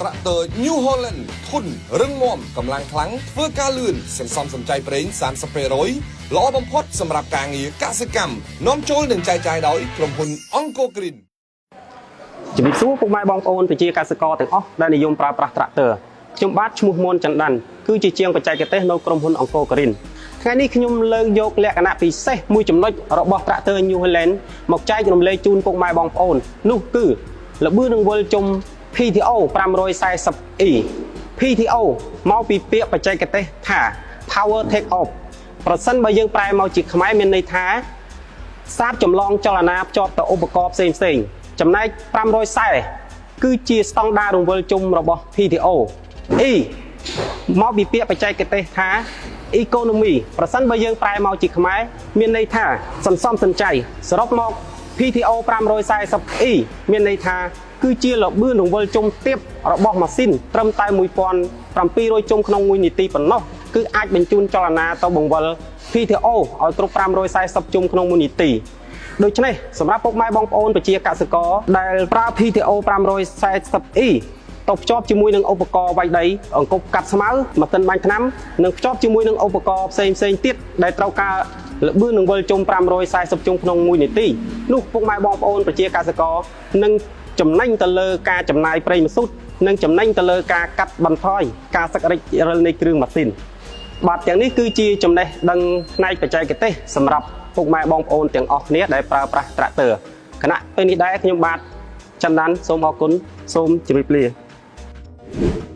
ត្រាក់ទ័រ New Holland ធន់រឹងមាំកម្លាំងខ្លាំងធ្វើការលឿនសន្សំសំចៃប្រេង30%ល្អបំផុតសម្រាប់ការងារកសិកម្មនាំចូលនិងចែកចាយដោយក្រុមហ៊ុនអង្គរគ្រីន ជំរាបសួរពុកម៉ែបងប្អូនប្រជាកសិករទាំងអស់ដែលនិយមប្រើប្រាស់ត្រាក់ទ័រខ្ញុំបាទឈ្មោះមុនចន្ទ័នគឺជាជាងបច្ចេកទេសនៅក្រុមហ៊ុនអង្គរក្រីនថ្ងៃនេះខ្ញុំលើកយកលក្ខណៈពិសេសមួយចំណុចរបស់ត្រាក់ទ័រ New Holland មកចែករំលែកជូនពុកម៉ែបងប្អូននោះគឺល្បឿនរង្វិលជុំ PTO 540E។ PTO មកពីពាក្យបច្ចេកទេសថា Power Take Off ប្រសិនបើយើងប្រែមកជាខ្មែរមានន័យថា សាបចម្លងចលនាភ្ជាប់ទៅឧបករណ៍ផ្សេងផ្សេងៗចំណែក540គឺជាស្តង់ដាររង្វិលជុំរបស់ PTO E មកពីពាក្យបច្ចេកទេសថា economy ប្រសិនបើយើងប្រែមកជាខ្មែរមានន័យថាសន្សំសំចៃសរុបមក PTO 540E មានន័យថាគឺជាល្បឿនរង្វិលជុំទាបរបស់ម៉ាស៊ីនត្រឹមតែ1700ជុំក្នុង1នាទីប៉ុណ្ណោះគឺអាចបញ្ជូនចលនាទៅបង្វិល PTO ឲ្យគ្រប់540ជុំក្នុង1នាទីដូច្នេះសម្រាប់ពុកម៉ែបងប្អូនប្រជាកសិករដែលប្រើ PTO 540E ទៅភ្ជាប់ជាមួយនឹងឧបករណ៍វាយដីអង្គប់កាត់ស្មៅម៉ាស៊ីនបាញ់ថ្នាំនិងភ្ជាប់ជាមួយនឹងឧបករណ៍ផ្សេងផ្សេងទៀតដែលត្រូវការល្បឿនរង្វិលជុំ540ជុំក្នុង1នាទីនោះពុកម៉ែបងប្អូនប្រជាកសិករនឹងចំណេញទៅលើការចំណាយប្រេងម៉ាស៊ូតនិងចំណេញទៅលើការកាត់បន្ថយការសឹករេចរិលនៃគ្រឿងម៉ាស៊ីន បាទទាំងនេះគឺជាចំណេះដឹងផ្នែកបច្ចេកទេសសម្រាប់ពុកម៉ែបងប្អូនទាំងអស់គ្នាដែលប្រើប្រាស់ត្រាក់ទ័រខណៈពេលនេះដែរខ្ញុំបាទចន្ទ័នសូមអរគុណសូមជម្រាបលា។